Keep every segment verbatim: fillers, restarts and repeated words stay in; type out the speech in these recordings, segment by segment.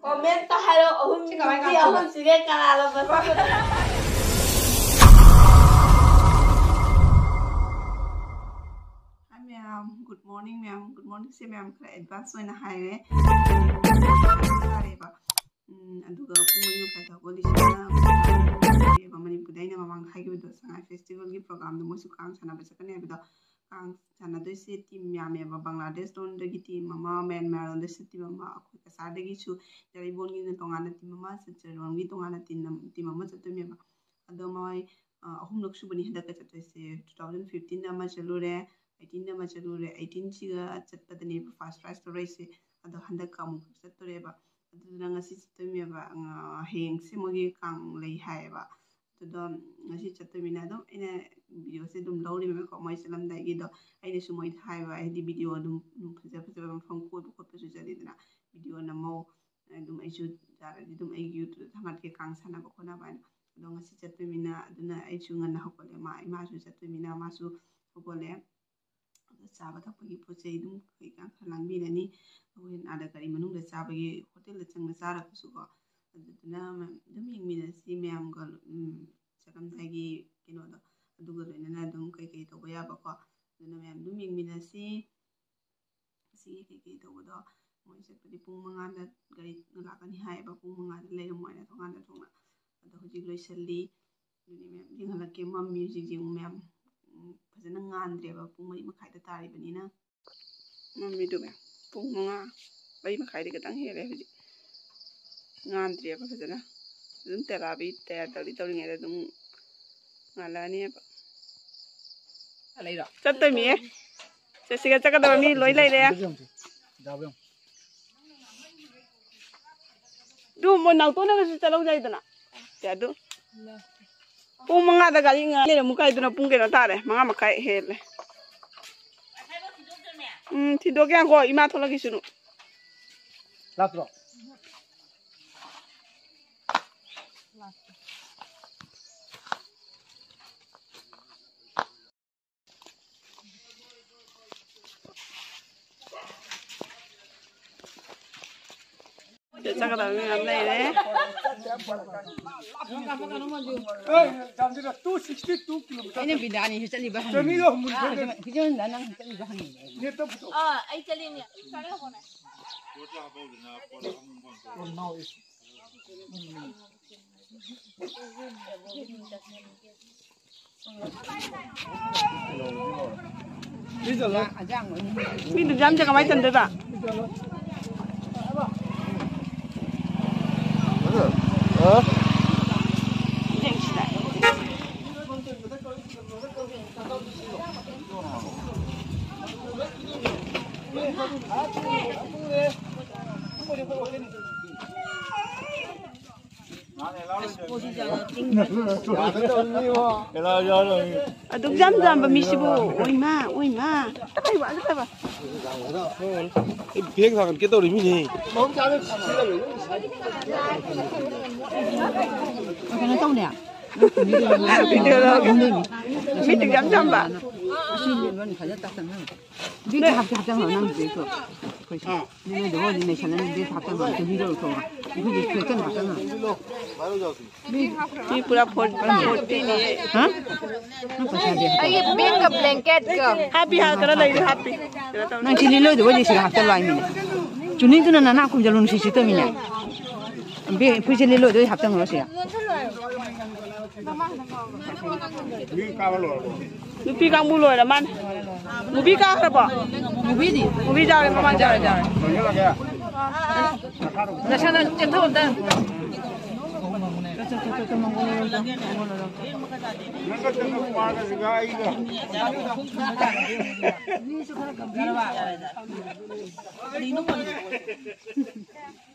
Comment ꯍꯥꯏꯔꯣ, ꯑꯍꯨꯝ ꯁꯤ ꯀꯃꯥꯏ ꯅꯨꯄꯤ ꯀꯥꯞꯊꯣꯛꯑꯒ? ꯑꯍꯨꯝꯁꯤꯒ ꯀꯅꯥꯅ ꯃꯁꯛ ꯐꯖꯩ? Hi ꯃꯌꯥꯝ, good morning ꯃꯌꯥꯝ꯫ Good morningꯁꯦ ꯃꯌꯥꯝ ꯈꯔ advance ꯑꯣꯏꯅ ꯍꯥꯏꯔꯦ꯫ ꯆꯥꯔꯦꯕ꯫ ꯎꯝ, ꯑꯗꯨꯒ ꯄꯨꯡ ꯃꯔꯤ ꯃꯈꯥꯏꯗ ꯍꯧꯒꯠꯂꯤꯁꯤꯅ ꯃꯅꯤꯄꯨꯔꯗ ꯑꯩꯅ ꯃꯃꯥꯡꯗ ꯍꯥꯏꯈꯤꯕꯗꯣ, ꯁꯉꯥꯏ festivalꯒꯤ programꯗꯣ ꯃꯣꯏꯁꯨ ꯀꯥꯡ ꯁꯥꯟꯅꯕ ꯆꯠꯀꯅꯤ ꯍꯥꯏꯕꯗꯣ, ꯀꯥꯡ ꯁꯥꯟꯅꯗꯣꯏꯁꯦ team ꯌꯥꯝꯃꯦꯕ꯫ ꯕꯪꯒ꯭ꯂꯥꯗꯦꯁ ꯂꯣꯝꯗꯒꯤ team ꯑꯃ, ꯃ꯭ꯌꯥꯟꯃꯥꯔ ꯂꯣꯝꯗꯁꯨ team ꯑꯃ, ꯑꯩꯈꯣꯏ ꯀꯁꯥꯔꯗꯒꯤꯁꯨ, ꯖꯔꯩꯕꯣꯟꯒꯤꯅ ꯇꯣꯉꯥꯟꯅ team ꯑꯃ, ꯆꯠꯆꯔꯣꯟꯒꯤ ꯇꯣꯉꯥꯟꯅ team ꯑꯃ, team ꯑꯃ ꯆꯠꯇꯣꯏꯅꯦꯕ꯫ ꯑꯗꯣ ꯃꯣꯏ, ꯑ, ꯑꯍꯨꯝꯂꯛ ꯁꯨꯕꯅꯤ ꯍꯟꯗꯛꯀ ꯆꯠꯇꯣꯏꯁꯦ꯫ Two thousand fifteenꯗ ꯑꯃ ꯆꯠꯂꯨꯔꯦ, eighteenꯗ ꯑꯃ ꯆꯠꯂꯨꯔꯦ, eighteenꯁꯤꯒ ꯆꯠꯄꯗꯅꯦꯕ first prize ꯂꯧꯔꯛꯏꯁꯦ꯫ ꯑꯗꯣ ꯍꯟꯗꯛꯀ ꯑꯃꯨꯛ ꯆꯠꯇꯣꯔꯦꯕ꯫ ꯑꯗꯨꯗꯨꯅ ꯉꯁꯤ ꯆꯠꯇꯣꯏꯅꯦꯕ꯫ ꯑ, ꯍꯌꯦꯡꯁꯦ ꯃꯣꯏꯒꯤ ꯀꯥꯡ ꯂꯩ ꯍꯥꯏꯌꯦꯕ꯫ ꯑꯗꯨꯗꯣ ꯉꯁꯤ ꯆꯠꯇꯣꯏꯅꯤꯅ ꯑꯗꯨꯝ ꯑꯩꯅ videoꯁꯦ ꯑꯗꯨꯝ ꯂꯧꯔꯤꯕꯀꯣ, ꯃꯣꯏ ꯆꯠꯂꯝꯗꯥꯏꯒꯤꯗꯣ꯫ ꯑꯩꯅꯁꯨ ꯃꯣꯏꯗ ꯍꯥꯏꯕ, ꯍꯥꯏꯗꯤ video ꯑꯗꯨꯝ, ꯑꯗꯨꯝ ꯐꯖ ꯐꯖꯕ ꯃꯐꯝ ꯀꯣꯏꯕ ꯈꯣꯠꯄꯁꯨ ꯆꯠꯂꯤꯗꯅ, video ꯅꯝꯃꯧ, ꯑꯗꯨꯝ ꯑꯩꯁꯨ ꯌꯥꯔꯗꯤ ꯑꯗꯨꯝ ꯑꯩꯒꯤ YouTubeꯇ ꯊꯥꯒꯠꯀꯦ, ꯀꯥꯡ ꯁꯥꯟꯅꯕ ꯈꯣꯠꯅꯕ ꯍꯥꯏꯅ꯫ ꯑꯗꯣ ꯉꯁꯤ ꯆꯠꯇꯣꯏꯅꯤꯅ ꯑꯗꯨꯅ ꯑꯩꯁꯨ ꯉꯟꯅ ꯍꯧꯒꯠꯂꯦ, ꯃꯥ, ꯏꯃꯥꯁꯨ ꯆꯠꯇꯣꯏꯅꯤꯅ ꯃꯥꯁꯨ ꯍꯧꯒꯠꯂꯦ꯫ ꯑꯗꯣ ꯆꯥꯕ ꯊꯛꯄꯒꯤ ꯄꯣꯠ ꯆꯩ ꯑꯗꯨꯝ ꯀꯩꯀꯥ ꯈꯔ ꯂꯥꯡꯕꯤꯔꯅꯤ꯫ ꯑꯩꯈꯣꯏ ꯑꯥꯗ ꯒꯥꯔꯤ ꯃꯅꯨꯡꯗ ꯆꯥꯕꯒꯤ, ꯍꯣꯇꯦꯜꯗ ꯆꯪꯅ ꯆꯥꯔꯒꯁꯨꯀꯣ꯫ ꯑꯗꯨꯗꯨꯅ ꯃꯌꯥꯝ ꯑꯗꯨꯝ ꯌꯦꯡꯃꯤꯟꯅꯁꯤ ꯃꯌꯥꯝꯒ, ꯎꯝ, ꯆꯠꯂꯝꯗꯥꯏꯒꯤ ꯀꯩꯅꯣꯗꯣ, ꯑꯗꯨꯒ ꯂꯣꯏꯅꯅ ꯑꯗꯨꯝ ꯀꯩꯀꯩ ꯇꯧꯕ ꯌꯥꯕꯀꯣ꯫ ꯑꯗꯨꯅ ꯃꯌꯥꯝ ꯑꯗꯨꯝ ꯌꯦꯡꯃꯤꯟꯅꯁꯤ꯫ ꯉꯁꯤꯒꯤ ꯀꯩꯀꯩ ꯇꯧꯕꯗꯣ, ꯃꯣꯏ ꯆꯠꯄꯗꯤ ꯄꯨꯡ ꯃꯉꯥꯗ ꯒꯥꯔꯤ ꯂꯥꯛꯀꯅꯤ ꯍꯥꯏꯌꯦꯕ, ꯄꯨꯡ ꯃꯉꯥꯗ ꯂꯩꯔꯝꯃꯣ ꯍꯥꯏꯅ ꯊꯣꯡꯒꯥꯟꯗ ꯊꯣꯡꯅ꯫ ꯑꯗꯣ ꯍꯧꯖꯤꯛ ꯂꯣꯏꯁꯜꯂꯤ꯫ ꯑꯗꯨꯅꯤ ꯃꯌꯥꯝ, ꯌꯦꯡꯍꯜꯂꯛꯀꯦ꯫ ꯃꯝꯃꯤ ꯍꯧꯖꯤꯛ, ꯌꯦꯡꯉꯨ ꯃꯌꯥꯝ꯫ ꯎꯝ, ꯐꯖꯅ ꯉꯥꯟꯗ꯭ꯔꯦꯕ, ꯄꯨꯡ ꯃꯔꯤ ꯃꯈꯥꯏꯗ ꯇꯥꯔꯤꯕꯅꯤꯅ꯫ ꯃꯝꯃꯤꯗꯨ ꯃꯌꯥꯝ, ꯄꯨꯡ ꯃꯉꯥ, ꯃꯔꯤ ꯃꯈꯥꯏꯗꯤ ꯈꯤꯇꯪ ꯍꯦꯜꯂꯦ ꯍꯧꯖꯤꯛ꯫ ꯉꯥꯟꯗ꯭ꯔꯤꯑꯕ ꯐꯖꯅ꯫ ꯑꯗꯨꯝ ꯇꯦꯔꯥꯕꯤ ꯇꯌꯥꯔ ꯇꯧꯔꯤ ꯇꯧꯔꯤꯉꯩꯗ ꯑꯗꯨꯝ ꯉꯥꯜꯂꯛꯑꯅꯦꯕ꯫ ꯂꯩꯔꯣ? ꯆꯠꯇꯣꯏꯃꯤꯌꯦ꯫ ꯆꯠꯁꯤꯒ ꯆꯠꯀꯗꯕ ꯃꯤ ꯂꯣꯏ ꯂꯩꯔꯦ꯫ ꯑꯗꯨ ꯃꯣꯏ ꯅꯥꯎꯇꯣꯟꯅꯒꯁꯨ ꯆꯠꯍꯧꯖꯩꯗꯅ꯫ ꯁꯦ ꯑꯗꯨ꯫ ꯄꯨꯡ ꯃꯉꯥꯗ ꯒꯥꯔꯤ ꯉꯥꯏ ꯂꯩꯔꯝꯃꯨ ꯀꯥꯏꯗꯨꯅ ꯄꯨꯡ ꯀꯩꯅꯣ ꯇꯥꯔꯦ, ꯃꯉꯥ ꯃꯈꯥꯏ ꯍꯦꯜꯂꯦ꯫ ꯎꯝ, ꯊꯤꯟꯗꯣꯛꯀꯦ ꯉꯥꯏꯈꯣ, ꯏꯃꯥ ꯊꯣꯛꯂꯛꯈꯤꯁꯅꯨ꯫ ꯂꯥꯛꯇ꯭ꯔꯣ? ꯆꯠꯀꯗꯕ ꯃꯤ ꯃꯌꯥꯝ ꯂꯩꯔꯦ꯫ ꯑꯩꯅ ꯕꯤꯗꯥꯅꯤꯁꯨ ꯆꯠꯂꯤꯕ ꯍꯪꯉꯤ꯫ ꯍꯧꯖꯤꯛ ꯍꯟꯗ ꯅꯪ ꯆꯠꯂꯤꯕ ꯍꯪꯉꯤ꯫ ꯑꯥ, ꯑꯩ ꯆꯠꯂꯤꯅꯦ꯫ ꯃꯤꯗꯨ ꯌꯥꯝꯁꯦ ꯀꯃꯥꯏꯅ ꯇꯧꯗꯣꯏꯕ? ꯑꯗꯨꯛ ꯌꯥꯝ ꯌꯥꯝꯕ ꯃꯤꯁꯤꯕꯨ, ꯑꯣꯏꯃꯥ, ꯑꯣꯏꯃꯥ꯫ ꯑꯝꯇ ꯄꯥꯏꯕ, ꯑꯝꯇ ꯄꯥꯏꯕ꯫ ꯑꯩ ꯕꯦꯒ ꯊꯥꯡꯒꯠꯀꯦ ꯇꯧꯔꯤꯃꯤꯅꯦ꯫ ꯀꯩꯅꯣ ꯇꯧꯅꯦ꯫ ꯃꯤꯗꯨ ꯌꯥꯝ ꯌꯥꯝꯕ꯫ ꯕꯦꯒ ꯍꯥꯞꯇꯤ ꯍꯥꯞꯆꯟꯈ꯭ꯔꯣ, ꯅꯪ ꯕꯦꯒꯇꯣ꯫ ꯑꯩꯈꯣꯏꯁꯦ꯫ ꯅꯣꯏꯗ ꯍꯣꯏꯗꯤ ꯅꯩꯁꯜꯂꯅꯤ, ꯕꯦꯒ ꯍꯥꯞꯆꯟꯈ꯭ꯔꯣ, ꯇꯨꯝꯕꯤꯔꯣ, ꯂꯧꯊꯣꯛꯑꯣ꯫ ꯑꯩꯈꯣꯏꯗꯤ ꯐ꯭ꯂꯦꯠ ꯀꯟꯅ ꯍꯥꯞꯆꯟꯈ꯭ꯔꯣ꯫ ꯃꯤ ꯄꯨꯔꯥ ꯐꯣꯔ-, ꯐꯣꯔꯇꯤꯅꯦ꯫ ꯍꯥ? ꯅꯪ ꯄꯩꯁꯥꯗꯤ ꯍꯥꯞꯄꯣ꯫ ꯑꯩꯒꯤ ꯕꯦꯒꯀ ꯕ꯭ꯂꯦꯡꯀꯦꯠꯀ꯫ ꯍꯥꯞꯄꯤ ꯍꯥꯏ, ꯈꯔ ꯂꯩꯔꯤ, ꯍꯥꯞꯄꯤ꯫ ꯀꯩꯅꯣ ꯇꯧꯔꯤ꯫ ꯅꯪ ꯁꯤ ꯂꯤꯠꯂꯣꯏꯗꯕ ꯑꯣꯏꯗꯤ ꯁꯤꯗ ꯍꯥꯞꯆꯜꯂꯣ ꯍꯥꯏꯃꯤꯅꯦ꯫ ꯆꯨꯅꯤꯡꯗꯨꯅ ꯅꯅꯥ ꯈꯨꯝꯖꯜꯂꯨ, ꯅꯨꯡꯁꯤꯠ ꯁꯤꯠꯇꯃꯤꯅꯦ꯫ ꯕꯦꯒ, ꯐꯨꯔꯤꯠꯁꯦ ꯂꯤꯠꯂꯣꯏꯗꯣꯏ ꯍꯥꯞꯆꯟꯈ꯭ꯔꯣ ꯁꯤꯗ꯫ ꯅꯨꯄꯤ ꯀꯥꯡꯕꯨ ꯂꯣꯏꯔ ꯃꯥꯅꯦ꯫ ꯅꯨꯄꯤ ꯀꯥꯈ꯭ꯔꯕꯣ? ꯅꯨꯄꯤꯗꯤ? ꯅꯨꯄꯤ ꯌꯥꯎꯔꯦ, ꯃꯃꯥꯡ ꯌꯥꯎꯔꯦ, ꯌꯥꯎꯔꯦ꯫ ꯅꯁꯥꯅ ꯆꯦꯟꯊꯣꯛ ꯑꯝꯇ꯫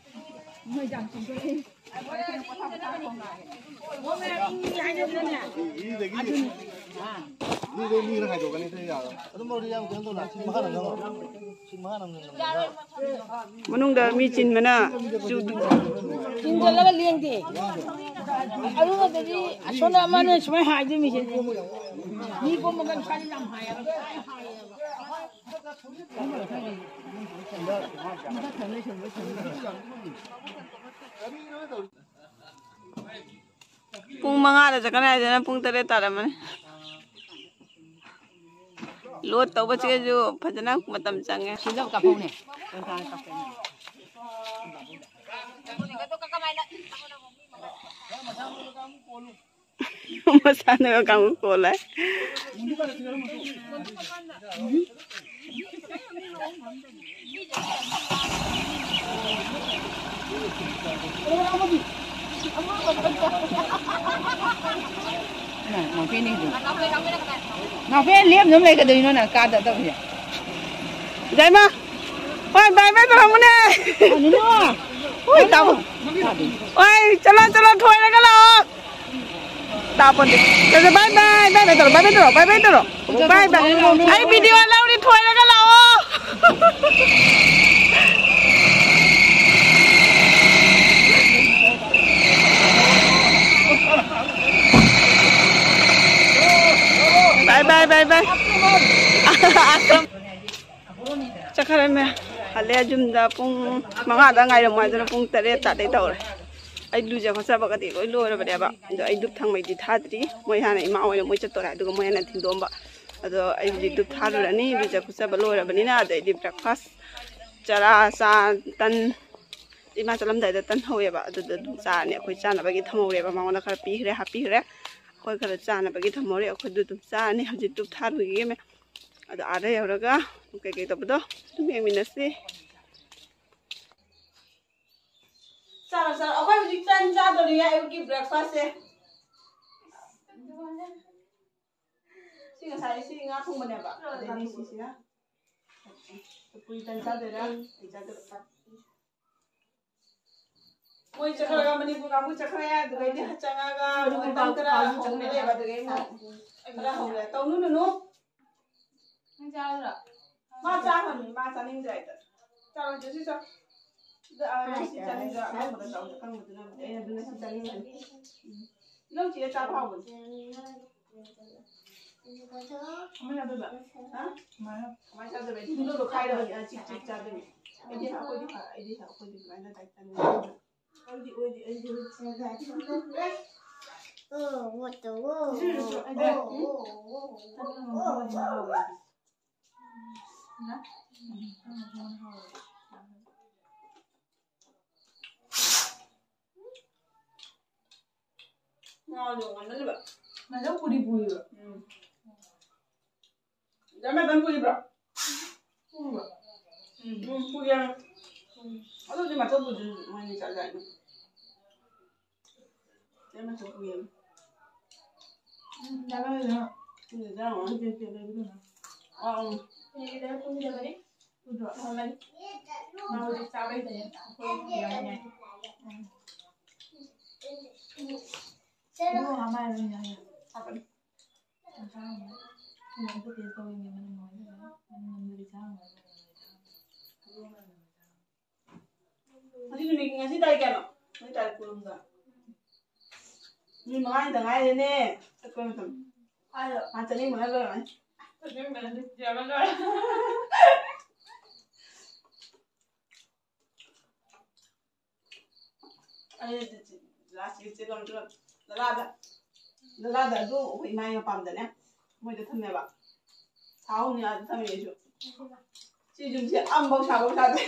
ꯃꯅꯨꯡꯗ ꯃꯤ ꯆꯤꯟꯕꯅ ꯆꯨ-, ꯆꯤꯟꯖꯜꯂꯒ ꯂꯦꯡꯗꯦ꯫ ꯑꯗꯨꯒꯗꯤ ꯑꯁꯣꯝꯗ ꯑꯃꯅ ꯁꯨꯃꯥꯏꯅ ꯍꯥꯏꯗꯣꯏ ꯃꯤꯁꯦ꯫ ꯃꯤ ꯀꯨꯝꯕꯒ ꯏꯁꯥꯁꯦ ꯌꯥꯝ ꯍꯥꯏꯌꯦꯕ꯫ ꯄꯨꯡ ꯃꯉꯥꯗ ꯆꯠꯀꯅꯤ ꯍꯥꯏꯗꯅ ꯄꯨꯡ ꯇꯔꯦꯠ ꯇꯥꯔꯝꯃꯅꯤ꯫ ꯂꯣꯗ ꯇꯧꯕꯁꯤꯒꯁꯨ ꯐꯖꯅ ꯃꯇꯝ ꯆꯪꯉꯦ꯫ ꯁꯤꯜꯂꯒ ꯀꯥꯞꯍꯧꯅꯦ꯫ ꯃꯁꯥꯟꯅꯒ ꯀꯥꯡꯕꯨ ꯀꯣꯜꯂꯦ꯫ ꯅꯥꯎꯄꯤ ꯂꯦꯝꯅ ꯑꯗꯨꯝ ꯂꯩꯒꯗꯣꯏꯅꯣ ꯅꯪ ꯀꯥꯗ ꯇꯧꯔꯤꯁꯦ? ꯏꯇꯩꯃ, ꯍꯣꯏ, ꯕꯥꯏ ꯕꯥꯏ ꯇꯧꯔꯝꯃꯨꯅꯦ꯫ ꯀꯩꯅꯣ? ꯍꯣꯏ, ꯇꯥꯃꯣ꯫ ꯍꯣꯏ, ꯆꯠꯂꯣ, ꯆꯠꯂꯣ, ꯊꯣꯏꯔꯒ ꯂꯥꯛꯑꯣ꯫ ꯇꯥꯄꯣꯟꯗꯦ꯫ ꯆꯠꯂꯣ, ꯕꯥꯏ ꯕꯥꯏ, ꯕꯥꯏ ꯕꯥꯏ ꯇꯧꯔꯣ, ꯕꯥꯏ ꯕꯥꯏ ꯇꯧꯔꯣ, ꯕꯥꯏ ꯕꯥꯏ ꯇꯧꯔꯣ꯫ ꯕꯥꯏ ꯕꯥꯏ꯫ ꯑꯩ ꯚꯤꯗꯤꯑꯣ ꯂꯧꯔꯤ, ꯊꯣꯏꯔꯒ ꯂꯥꯛꯑꯣ꯫ ꯕꯥꯏ ꯕꯥꯏ, ꯕꯥꯏ ꯕꯥꯏ꯫ ꯆꯠꯈ꯭ꯔꯦ ꯃꯌꯥꯝ꯫ ꯍꯜꯂꯦ ꯌꯨꯝꯗ꯫ ꯄꯨꯡ ꯃꯉꯥꯗ ꯉꯥꯏꯔꯝꯃꯣ ꯍꯥꯏꯗꯅ ꯄꯨꯡ ꯇꯔꯦꯠ ꯇꯥꯗꯩ ꯇꯧꯔꯦ꯫ ꯑꯩ ꯂꯨꯖ ꯈꯣꯠꯆꯕꯒꯗꯤ ꯂꯣꯏ ꯂꯣꯏꯔꯕꯅꯦꯕ꯫ ꯑꯗꯣ ꯑꯩ ꯙꯨꯞ ꯊꯥꯡꯃꯩꯗꯤ ꯊꯥꯗ꯭ꯔꯤ꯫ ꯃꯣꯏ ꯍꯥꯟꯅ ꯏꯃꯥ ꯍꯣꯏꯅ ꯃꯣꯏ ꯆꯠꯇꯣꯔꯦ꯫ ꯑꯗꯨꯒ ꯃꯣꯏ ꯍꯥꯟꯅ ꯊꯤꯟꯗꯣꯛꯑꯝꯕ꯫ ꯑꯗꯣ ꯑꯩ ꯍꯧꯖꯤꯛ ꯙꯨꯞ ꯊꯥꯔꯨꯔꯅꯤ꯫ ꯂꯨꯖ ꯈꯣꯠꯆꯕ ꯂꯣꯏꯔꯕꯅꯤꯅ꯫ ꯑꯗꯩꯗꯤ ꯕ꯭ꯔꯦꯛꯐꯥꯁ ꯆꯔꯥ ꯆꯥ ꯇꯟ ꯏꯃꯥ ꯆꯠꯂꯝꯗꯥꯏꯗ ꯇꯟ ꯍꯧꯋꯦꯕ꯫ ꯑꯗꯨꯗ ꯑꯗꯨꯝ ꯆꯥꯔꯅꯤ꯫ ꯑꯩꯈꯣꯏ ꯆꯥꯅꯕꯒꯤ ꯊꯝꯍꯧꯔꯦꯕ꯫ ꯃꯉꯣꯟꯗ ꯈꯔ ꯄꯤꯈ꯭ꯔꯦ, ꯍꯥꯞꯄꯤꯈ꯭ꯔꯦ꯫ ꯑꯩꯈꯣꯏ ꯈꯔ ꯆꯥꯅꯕꯒꯤ ꯊꯝꯍꯧꯔꯦ꯫ ꯑꯩꯈꯣꯏꯗꯨ ꯑꯗꯨꯝ ꯆꯥꯔꯅꯤ꯫ ꯍꯧꯖꯤꯛ ꯙꯨꯞ ꯊꯥꯔꯨꯈꯤꯒꯦ ꯃꯌꯥꯝ꯫ ꯑꯗꯣ ꯑꯥꯗ ꯌꯧꯔꯒ ꯀꯩꯀꯩ ꯇꯧꯕꯗꯣ ꯑꯗꯨꯝ ꯌꯦꯡꯃꯤꯟꯅꯁꯤ꯫ ꯆꯥꯔꯣ, ꯆꯥꯔꯣ꯫ ꯑꯩꯈꯣꯏ ꯍꯧꯖꯤꯛ ꯇꯟ ꯆꯥꯗꯣꯔꯤ, ꯑꯌꯨꯛꯀꯤ ꯕ꯭ꯔꯦꯛꯐꯥꯁꯁꯦ꯫ ꯁꯤ ꯉꯁꯥꯏ ꯁꯤ ꯉꯥ ꯊꯣꯡꯕꯅꯦꯕ꯫ ꯑꯗꯩꯗꯤ ꯁꯤꯁꯤꯅ ꯄꯨꯔꯤ ꯇꯟ ꯆꯥꯗꯣꯏꯔꯥ? ꯀꯩ ꯆꯥꯗꯣꯏꯔꯥ? ꯃꯣꯏ ꯆꯠꯈ꯭ꯔꯒ ꯃꯅꯤꯄꯨꯔ ꯀꯥꯡꯕꯨ ꯆꯠꯈ꯭ꯔꯦ꯫ ꯑꯗꯨꯗꯩꯗꯤ ꯆꯪꯉꯒ ꯃꯣꯏ ꯇꯟ ꯈꯔ ꯍꯧꯔꯦꯕ꯫ ꯑꯗꯨꯗꯩ ꯑꯃꯨꯛ ꯈꯔ ꯍꯧꯔꯦ꯫ ꯇꯧꯅꯨ, ꯅꯨꯅꯨ꯫ ꯅꯪ ꯆꯥꯔꯣꯏꯗ꯭ꯔꯣ? ꯃꯥ ꯆꯥꯈ꯭ꯔꯕꯅꯤ, ꯃꯥ ꯆꯥꯅꯤꯡꯗ꯭ꯔꯦ ꯍꯥꯏꯗ꯫ ꯆꯥꯔꯣꯏꯗ꯭ꯔꯣ, ꯁꯤ ꯆꯥꯎ꯫ ꯑꯗ, ꯑ, ꯁꯤ ꯆꯥꯅꯤꯡꯗ꯭ꯔꯣ? ꯑꯀꯪꯕꯗ ꯆꯥꯎ, ꯑꯀꯪꯕꯗꯨꯅꯕꯨꯗꯤ꯫ ꯑꯩꯅ ꯑꯗꯨꯅ ꯁꯤ ꯆꯥꯅꯤꯡꯕꯅꯤ꯫ ꯎꯝ꯫ ꯏꯅꯝ ꯆꯦ ꯆꯥꯕ ꯍꯥꯎꯕꯅꯤ꯫ ꯀꯃꯥꯏꯅ ꯆꯥꯗꯣꯏꯕ? ꯍꯥ? ꯀꯃꯥꯏꯅ? ꯀꯃꯥꯏꯅ ꯆꯥꯗꯣꯏꯕ? ꯑꯩꯗꯤ ꯅꯨꯗꯜꯗꯣ ꯈꯥꯏꯔꯒ ꯆꯤꯛ ꯆꯤꯛ ꯆꯥꯗꯣꯏꯅꯦ꯫ ꯑꯩꯗꯤ ꯑꯩꯈꯣꯏꯗꯤ ꯐ-, ꯑꯩꯗꯤ ꯑꯩꯈꯣꯏꯗꯤ ꯑꯗꯨꯃꯥꯏꯅ ꯗꯥꯏꯠ ꯆꯥꯅꯤꯡꯉꯦ꯫ ꯑꯩꯗꯤ, ꯑꯩꯗꯤ, ꯑꯩꯗꯤ꯫ Oh, what the world? ꯁꯤꯁꯨ ꯑꯩꯗꯤ, ꯎꯝ? ꯆꯠꯅꯝ ꯑꯃ ꯍꯥꯎꯋꯦ ꯑꯩꯗꯤ꯫ ꯅ? ꯉꯥꯗꯣ ꯉꯥꯟꯃꯜꯂꯤꯕ꯫ ꯃꯁꯛ ꯄꯨꯗꯤ ꯄꯨꯏꯌꯦꯕ꯫ ꯎꯝ꯫ ꯌꯥꯝ ꯌꯥꯝ ꯄꯨꯔꯤꯕ꯭ꯔꯣ? ꯄꯨꯕ꯭ꯔꯣ? ꯎꯝ꯫ ꯎꯝ, ꯄꯨꯏꯌꯦ꯫ ꯎꯝ꯫ ꯑꯗꯨꯗꯤ ꯃꯁꯛ ꯄꯨꯗꯤ ꯃꯣꯏꯅꯤ ꯆꯥ ꯌꯥꯏꯅꯦ꯫ ꯌꯥꯝ ꯃꯁꯛ ꯄꯨꯏꯌꯦ꯫ ꯎꯝ, ꯌꯥꯝ ꯌꯥꯝ ꯂꯩꯔꯦ꯫ ꯎꯝ, ꯌꯥꯝ ꯌꯥꯝ ꯂꯩꯔꯦ꯫ ꯑꯥ, ꯎꯝ꯫ ꯎꯗ꯭ꯔꯣ? ꯃꯥ ꯍꯧꯖꯤꯛ ꯆꯥꯕꯩꯗꯅꯦ꯫ ꯑꯩꯈꯣꯏ ꯌꯥꯝ ꯌꯥꯏ꯫ ꯎꯝ꯫ ꯑꯗꯨ ꯃꯃꯥꯏ ꯑꯣꯏꯅ ꯌꯥꯏ꯫ ꯍꯥꯞꯄꯅꯤ꯫ ꯉꯁꯤ ꯅꯨꯃꯤꯠ, ꯉꯁꯤ ꯇꯥꯔꯤꯛ ꯀꯌꯥꯅꯣ? ꯉꯁꯤ ꯇꯥꯔꯤꯛ ꯀꯨꯟꯍꯨꯝꯗꯣꯏ꯫ ꯅꯨꯃꯤꯠ ꯃꯉꯥꯅꯤꯗ ꯉꯥꯏꯔꯦꯅꯦ꯫ ꯆꯠꯄ ꯃꯇꯝ꯫ ꯃꯥ ꯆꯠꯅꯤꯡꯕꯅ ꯂꯣꯏꯔꯝꯃꯅꯤ꯫ ꯑꯩ ꯂꯥꯁꯀꯤ ꯆꯦ ꯂꯣꯟꯗꯨ ꯗꯗꯥꯗ, ꯗꯗꯥꯗ ꯑꯗꯨ ꯑꯩꯈꯣꯏ ꯏꯃꯥꯒꯤ ꯃꯄꯥꯝꯗꯅꯦ, ꯃꯣꯏꯗ ꯊꯝꯃꯦꯕ꯫ ꯊꯥ ꯑꯍꯨꯝꯅꯤ ꯑꯥꯗ ꯊꯝꯃꯦ ꯑꯩꯁꯨ꯫ ꯁꯤ ꯌꯨꯝꯁꯦ ꯑꯝꯐꯥꯎ ꯁꯥꯕ ꯁꯥꯗꯦ꯫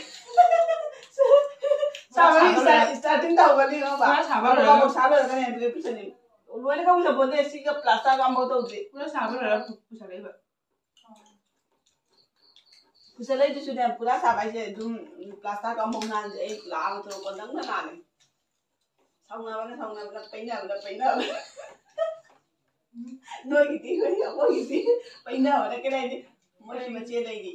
ꯁꯥꯕꯒꯤ ꯁꯥꯕ ꯂꯣꯏꯔꯦ꯫ ꯏꯁꯇꯥꯔ-, ꯏꯁꯇꯥꯔꯇꯤꯡ ꯇꯧꯒꯅꯤ ꯈꯪꯕ? ꯄꯨꯔꯥ ꯁꯥꯕ ꯂꯣꯏꯔꯦ꯫ ꯑꯝꯐꯥꯎ ꯁꯥ ꯂꯣꯏꯔꯒꯅꯦ ꯑꯗꯨꯗ ꯄꯨꯁꯟꯅꯤ꯫ ꯂꯣꯏꯅ ꯈꯪꯕ ꯄꯣꯠꯇꯦ, ꯁꯤꯒ ꯄ꯭ꯂꯥꯁꯇꯔꯒ ꯑꯝꯐꯥꯎ ꯇꯧꯗꯦ꯫ ꯄꯨꯔꯥ ꯁꯥꯕ ꯂꯣꯏꯔꯒ ꯄꯨ-, ꯄꯨꯁꯜꯂꯛꯏꯕ꯫ ꯄꯨꯁꯜꯂꯛꯏꯗꯨꯁꯨꯅꯦ, ꯄꯨꯔꯥ ꯁꯥꯕ ꯍꯥꯏꯁꯦ ꯑꯗꯨꯝ ꯄ꯭ꯂꯥꯁꯇꯔꯒ ꯑꯝꯐꯥꯎ ꯅꯥꯟꯗꯦ꯫ ꯑꯩ ꯂꯥꯛꯑꯒ ꯊꯣꯛꯂꯛꯄ ꯅꯪꯅ ꯅꯥꯜꯂꯦ꯫ ꯁꯥꯎꯅꯕꯅ, ꯁꯥꯎꯅꯕꯅ, ꯄꯩꯅꯕꯅ, ꯄꯩꯅꯕꯅ꯫ ꯅꯣꯏꯒꯤꯗꯤ ꯍꯣꯏ, ꯑꯩꯈꯣꯏꯒꯤꯗꯤ ꯄꯩꯅꯕꯅ ꯀꯩꯅꯣ ꯍꯥꯏꯗꯤ, ꯃꯣꯏꯁꯨ ꯃꯆꯦ ꯂꯩꯔꯤ꯫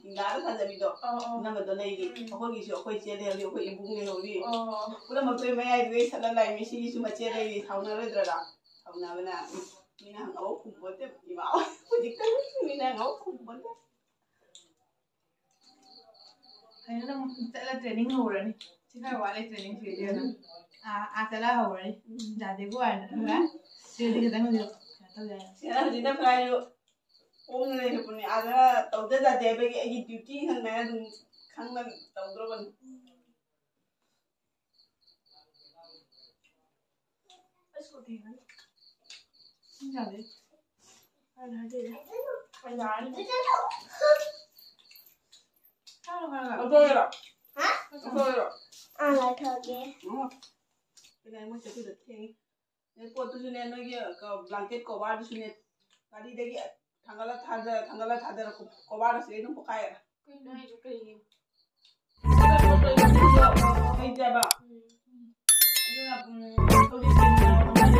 ꯏꯟꯗꯤꯌꯥꯗ ꯊꯥꯖꯕꯤꯗꯣ, ꯑꯣ, ꯑꯣ꯫ ꯏꯅꯝꯃꯗꯣ ꯂꯩꯔꯤ꯫ ꯎꯝ꯫ ꯑꯩꯈꯣꯏꯒꯤꯁꯨ ꯑꯩꯈꯣꯏ ꯆꯦ ꯂꯩꯍꯧꯔꯤ, ꯑꯩꯈꯣꯏ ꯏꯕꯨꯡ ꯂꯩꯍꯧꯔꯤ꯫ ꯑꯣ꯫ ꯄꯨꯝꯅꯃꯛꯇꯨꯒꯤ ꯃꯌꯥꯏꯗꯨꯗ ꯏꯁꯜꯂ ꯂꯥꯛꯏ, ꯃꯤꯁꯤꯒꯤꯁꯨ ꯃꯆꯦ ꯂꯩꯔꯤ, ꯁꯥꯎꯅꯔꯣꯏꯗ꯭ꯔꯥ? ꯁꯥꯎꯅꯕꯅ, ꯎꯝ, ꯃꯤꯅ ꯍꯪꯉꯕ ꯈꯨꯝꯄꯣꯠꯇꯦ, ꯏꯃꯥ ꯍꯣꯏ ꯍꯧꯖꯤꯛꯇ ꯃꯤꯅ ꯍꯪꯉꯕ ꯈꯨꯝꯄꯣꯠꯇꯦ꯫ ꯍꯌꯦꯡ ꯑꯗꯨꯝ ꯆꯠꯂ training ꯍꯧꯔꯅꯤ꯫ ꯁꯤ ꯈꯔ ꯋꯥꯠꯂꯤ training ꯁꯤꯗꯤ ꯑꯗꯨꯝ꯫ ꯑꯥ, ꯑꯥ ꯆꯠꯂ ꯍꯧꯔꯅꯤ꯫ ꯌꯥꯗꯦꯕꯨ ꯍꯥꯏꯔꯗꯤ ꯈꯔ꯫ ꯁꯤꯗꯤ ꯈꯤꯇꯪ ꯍꯧꯖꯤꯛ ꯁꯤꯅ ꯍꯧꯖꯤꯛꯅ ꯐ꯭ꯔꯥꯏꯁꯨ ꯄꯣꯡꯅ ꯂꯩꯔꯛꯄꯅꯦ꯫ ꯑꯥꯗ ꯇꯧꯗ ꯌꯥꯗꯦ ꯍꯥꯏꯕꯒꯤ ꯑꯩꯒꯤ ꯗ꯭ꯌꯨꯇꯤ ꯈꯪꯅ ꯑꯗꯨꯝ ꯈꯪꯅ ꯇꯧꯗ꯭ꯔꯕꯅꯤ꯫ ꯑꯩ ꯁ꯭ꯀꯨꯇꯤ ꯉꯥꯏ꯫ ꯌꯥꯗꯦ꯫ ꯑꯩꯅ ꯍꯥꯏꯖꯔꯦ꯫ ꯑꯩ ꯌꯥꯔꯅꯤ꯫ ꯆꯥꯔꯣ ꯍꯥꯏꯔꯒ꯫ ꯂꯧꯊꯣꯛꯑꯣꯏꯔꯣ? ꯍꯥ? ꯂꯧꯊꯣꯛꯑꯣꯏꯔꯣ? ꯑꯥ, ꯂꯧꯊꯣꯛꯑꯒꯦ꯫ ꯎꯝ꯫ ꯀꯩꯅꯣ ꯃꯣꯏ ꯆꯠꯈꯤꯗꯣ ꯊꯦꯡꯉꯦ꯫ ꯅꯣꯏ ꯄꯣꯠꯇꯨꯁꯨꯅꯦ, ꯅꯣꯏꯒꯤ ꯀ-, blanket coverꯗꯨꯁꯨꯅꯦ, ꯒꯥꯔꯤꯗꯒꯤ ꯊꯥꯡꯒꯠꯂ ꯊꯥꯗꯔ, ꯊꯥꯡꯒꯠꯂ ꯊꯥꯗꯔ ꯀꯣ-, coverꯗꯣ ꯁꯤꯗꯩ ꯑꯗꯨꯝ ꯄꯣꯛꯈꯥꯏꯔꯦ꯫ ꯀꯩꯅꯣ ꯍꯥꯏꯁꯦ? ꯀꯩꯒꯤꯅꯣ? ꯂꯩꯇꯦꯕ꯫ ꯎꯝ꯫ ꯑꯗꯨꯅ, ꯎꯝ, ꯍꯧꯖꯤꯛ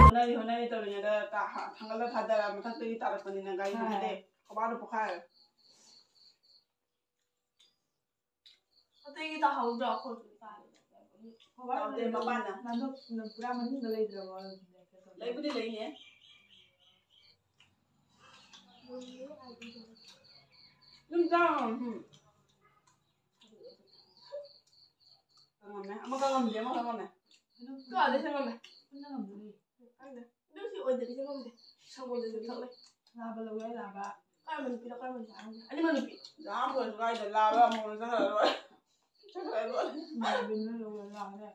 ꯍꯣꯠꯅꯔꯤ, ꯍꯣꯠꯅꯔꯤ ꯇꯧꯔꯤꯉꯩꯗ ꯇꯥ-, ꯊꯥꯡꯒꯠꯂ ꯊꯥꯗꯔ ꯃꯊꯛꯇꯒꯤ ꯇꯥꯔꯛꯄꯅꯤꯅ ꯒꯥꯔꯤ ꯍꯣꯏ꯫ ꯃꯊꯛꯇꯩ coverꯗꯣ ꯄꯣꯛꯈꯥꯏꯔꯦ꯫ ꯑꯇꯩꯒꯤ ꯇꯥꯍꯧꯗ꯭ꯔꯣ? ꯑꯩꯈꯣꯏꯒꯤ ꯇꯥꯍꯧꯗꯦ꯫ ꯇꯥꯍꯧꯗꯦ, ꯃꯄꯥꯟꯗ꯫ ꯅꯪꯗꯣ ꯄꯨꯔꯥ ꯃꯅꯨꯡꯗ ꯂꯩꯇ꯭ꯔꯕꯣ? ꯂꯩꯕꯨꯗꯤ ꯂꯩꯌꯦ꯫ ꯑꯗꯨꯝ ꯆꯥꯎ, ꯎꯝ꯫ ꯀꯪꯉꯝꯃꯦ꯫ ꯑꯃ ꯀꯪꯉꯝꯗꯦ, ꯑꯃ ꯀꯪꯉꯝꯃꯦ꯫ ꯀꯥꯗꯩ ꯁꯪꯉꯝꯃꯦ꯫ ꯄꯨꯟꯅ ꯉꯝꯗꯣꯔꯤ꯫ ꯈꯪꯗꯦ꯫ ꯑꯗꯨ ꯁꯤ ꯑꯣꯏꯗꯗꯤ ꯁꯪꯉꯝꯗꯦ꯫ ꯁꯪꯒꯣꯝꯗꯁꯨ ꯊꯛꯂꯦ꯫ ꯂꯥꯕ ꯂꯧꯒꯦ, ꯂꯥꯕ꯫ ꯀꯔꯝꯕ ꯅꯨꯄꯤꯅꯣ, ꯀꯔꯝꯕ ꯅꯨꯄꯥꯅꯣ? ꯑꯅꯤꯃꯛ ꯅꯨꯄꯤ꯫ ꯂꯥꯕ ꯑꯣꯏꯔꯁꯨ ꯀꯥꯏꯗ ꯂꯥꯕ ꯑꯃꯃꯝ ꯆꯠꯈ꯭ꯔ ꯂꯣꯏꯔꯦ꯫ ꯆꯠꯈ꯭ꯔ ꯂꯣꯏꯔꯦ꯫ ꯂꯥꯕ ꯂꯧꯒꯦ, ꯂꯥꯕ꯫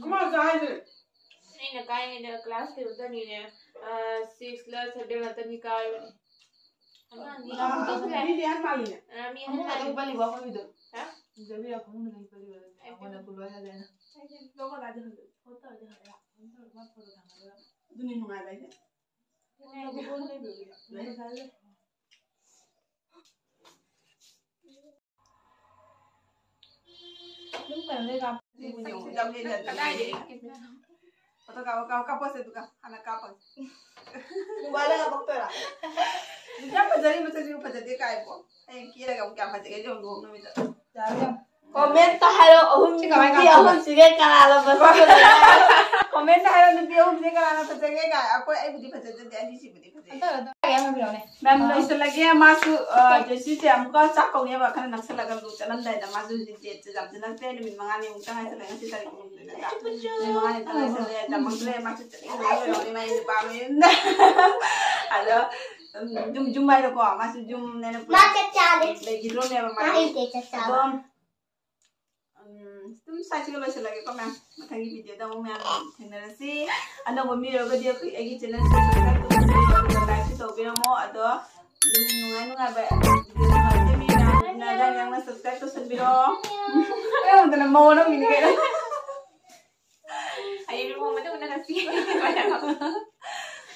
ꯑꯃꯁꯨ ꯍꯥꯏꯗ꯭ꯔꯦ꯫ ꯑꯩꯅ ꯀꯥꯏꯉꯩꯗ class twelveꯇꯅꯤꯅꯦ, ꯑ, sixꯂ sevenꯂ ꯇꯅꯤ ꯀꯥꯏꯕꯅꯤ꯫ ꯑꯉꯥꯡꯗꯤ ꯑ, ꯌꯥꯝ ꯇꯧꯈ꯭ꯔꯦ꯫ ꯃꯤꯗꯤ ꯌꯥꯝ ꯃꯥꯜꯂꯤꯅꯦ꯫ ꯑ, ꯃꯤ ꯑꯍꯟ ꯑꯃꯨꯛ ꯃꯥꯜꯂꯤ꯫ ꯑꯗꯨꯝ ꯄꯜꯂꯤꯕꯣ ꯑꯩꯈꯣꯏꯒꯤꯗꯣ? ꯍꯥ? ꯖꯦꯕꯤꯔ ꯈꯣꯡꯅ ꯀꯩ ꯄꯜꯂꯤꯕ ꯑꯗꯨꯗꯤ? ꯑꯩ ꯑꯩꯉꯣꯟꯗ ꯄꯜꯂꯤ꯫ ꯀꯨꯜꯂꯣꯏ ꯍꯜꯂꯦ꯫ ꯑꯩꯗꯤ ꯂꯧꯕ ꯂꯥꯛꯑꯗꯤ ꯍꯜꯂꯦ꯫ ꯐꯣꯟ ꯇꯧꯔꯗꯤ ꯍꯜꯂꯦ꯫ ꯐꯣꯟ ꯇꯧꯔꯒ ꯃꯥ ꯐꯣꯇꯣ ꯊꯥꯡꯒꯠꯂꯒ꯫ ꯑꯗꯨꯅꯤ ꯅꯨꯡꯉꯥꯏꯕ ꯍꯥꯏꯁꯦ꯫ ꯅꯨꯡꯉꯥꯏꯕ ꯍꯣꯜ ꯂꯩꯕꯒꯤ꯫ ꯂꯩ꯫ ꯉꯁꯥꯏ ꯂꯩ꯫ ꯑꯗꯨꯝ ꯀꯩꯅꯣꯗꯩ ꯀꯥꯞ-, ꯁꯤ ꯌꯦꯡꯉꯨ, ꯌꯥꯝ ꯍꯦꯟꯅ ꯀꯗꯥꯏꯗꯒꯤ? ꯐꯣꯇꯣ ꯀꯥꯞꯄꯣ, ꯀꯥꯞꯄꯣ, ꯀꯥꯞꯄꯣꯁꯦ, ꯑꯗꯨꯒ ꯍꯥꯟꯅ ꯀꯥꯞꯄꯒꯦ꯫ ꯃꯣꯕꯥꯏꯜꯗ ꯀꯥꯞꯄꯛꯇꯣꯏꯔꯥ? ꯌꯥꯝ ꯐꯖꯔꯤ, ꯃꯁꯛꯁꯤꯕꯨ ꯐꯖꯗꯦ ꯀꯥꯏꯀꯣ꯫ ꯍꯌꯦꯡ ꯀꯦꯔꯒ ꯑꯃꯨꯛ ꯀꯌꯥꯝ ꯐꯖꯒꯦ ꯌꯦꯡꯉꯣ, ꯂꯨꯍꯣꯡ ꯅꯨꯃꯤꯠꯇ꯫ ꯌꯥꯔꯦ, ꯌꯥꯔꯦ꯫ Commentꯇ ꯍꯥꯏꯔꯣ, ꯑꯍꯨꯝ, ꯁꯤ ꯀꯃꯥꯏꯅ ꯅꯨꯄꯤ ꯀꯥꯞꯄꯅꯣ? ꯑꯍꯨꯝꯁꯤꯒꯩ ꯀꯅꯥꯅ ꯐꯖꯒꯦ? Commentꯇ ꯍꯥꯏꯔꯣ, ꯅꯨꯄꯤ ꯑꯍꯨꯝꯁꯤꯒꯩ ꯀꯅꯥꯅ ꯐꯖꯒꯦ ꯀꯥꯏ꯫ ꯑꯩꯈꯣꯏ, ꯑꯩꯕꯨꯗꯤ ꯐꯖꯗꯦ, ꯑꯅꯤꯁꯤꯕꯨꯗꯤ ꯐꯖꯩ꯫ ꯑꯗꯨ, ꯑꯗꯨ꯫ ꯃꯌꯥꯝ ꯂꯣꯏꯁꯤꯜꯂꯒꯦ꯫ ꯃꯥꯁꯨ ꯖꯦꯁꯤꯁꯦ ꯑꯃꯨꯛꯀ ꯆꯥꯛ ꯀꯧꯅꯦꯕ, ꯈꯔ ꯅꯛꯁꯜꯂꯒ ꯂꯨ ꯆꯠꯂꯝꯗꯥꯏꯗ꯫ ꯃꯥꯁꯨ ꯍꯧꯖꯤꯛ ꯗꯦꯠꯁꯦ ꯌꯥꯝ ꯆꯤꯜꯂꯛꯇ꯭ꯔꯦ, ꯅꯨꯃꯤꯠ ꯃꯉꯥꯅꯤꯃꯨꯛꯇ ꯉꯥꯏꯁꯤꯜꯂꯦ꯫ ꯉꯁꯤ ꯇꯥꯔꯤꯛ ꯀꯨꯟꯍꯨꯝꯗꯣꯏ ꯅꯠꯇ꯭ꯔꯥ? ꯅꯨꯃꯤꯠ ꯃꯉꯥꯅꯤꯃꯨꯛꯇ ꯉꯥꯏꯁꯤꯜꯂꯦ꯫ ꯇꯝꯃꯛꯇ꯭ꯔꯦ꯫ ꯃꯥꯁꯨ ꯆꯠꯅꯤꯡꯕꯅ ꯂꯣꯏꯔꯦ ꯃꯥꯏ ꯅꯨꯄꯥ ꯃꯌꯨꯝꯗ꯫ ꯑꯗꯣ ꯌꯨꯝ ꯌꯨꯝ ꯍꯥꯏꯔꯣꯀꯣ, ꯃꯥꯁꯨ ꯌꯨꯝꯅꯦꯅ ꯃꯥ ꯆꯥꯛ ꯆꯥꯔꯦ꯫ ꯂꯩꯈꯤꯗ꯭ꯔꯣꯅꯦꯕ ꯃꯥ ꯃꯥ꯫ ꯍꯩꯇꯦ ꯆꯥꯛ ꯆꯥꯕ꯫ ꯑꯗꯣ ꯎꯝ, ꯑꯗꯨꯝ ꯁ꯭ꯋꯥꯏꯁꯤꯒ ꯂꯣꯏꯁꯤꯜꯂꯒꯦꯀꯣ ꯃꯌꯥꯝ꯫ ꯃꯊꯪꯒꯤ ꯚꯤꯗꯤꯑꯣꯗ ꯑꯃꯨꯛ ꯃꯌꯥꯝ ꯊꯦꯡꯅꯔꯁꯤ꯫ ꯑꯅꯧꯕ ꯃꯤ ꯑꯣꯏꯔꯒꯗꯤ ꯑꯩꯈꯣꯏ ꯑꯩꯒꯤ ꯆꯦꯅꯦꯜꯁꯦ ꯁꯕꯁꯀ꯭ꯔꯥꯏꯕ ꯇꯧꯕꯤꯌꯣ, ꯑꯗꯨꯒ ꯂꯥꯏꯛꯁꯨ ꯇꯧꯕꯤꯔꯝꯃꯣ꯫ ꯑꯗꯣ ꯑꯗꯨꯝ ꯅꯨꯡꯉꯥꯏ ꯅꯨꯡꯉꯥꯏꯕ ꯚꯤꯗꯤꯑꯣ ꯅꯨꯡꯉꯥꯏꯕ ꯃꯤ ꯃꯌꯥꯝꯗꯨꯅ ꯑꯗꯥꯏ ꯅꯪꯅ ꯁꯕꯁꯀ꯭ꯔꯥꯏꯕ ꯇꯧꯁꯟꯕꯤꯔꯣ꯫ ꯑꯩꯉꯣꯟꯗꯅ ꯃꯧ ꯑꯅꯧꯕꯤꯅꯤ ꯀꯩꯅꯣ꯫ ꯍꯌꯦꯡ ꯂꯨꯍꯣꯡꯕꯗ ꯎꯅꯔꯁꯤ꯫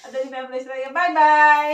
ꯑꯗꯨꯗꯤ ꯃꯌꯥꯝ ꯂꯣꯏꯁꯤꯜꯂꯒꯦ꯫ ꯕꯥꯏ ꯕꯥꯏ꯫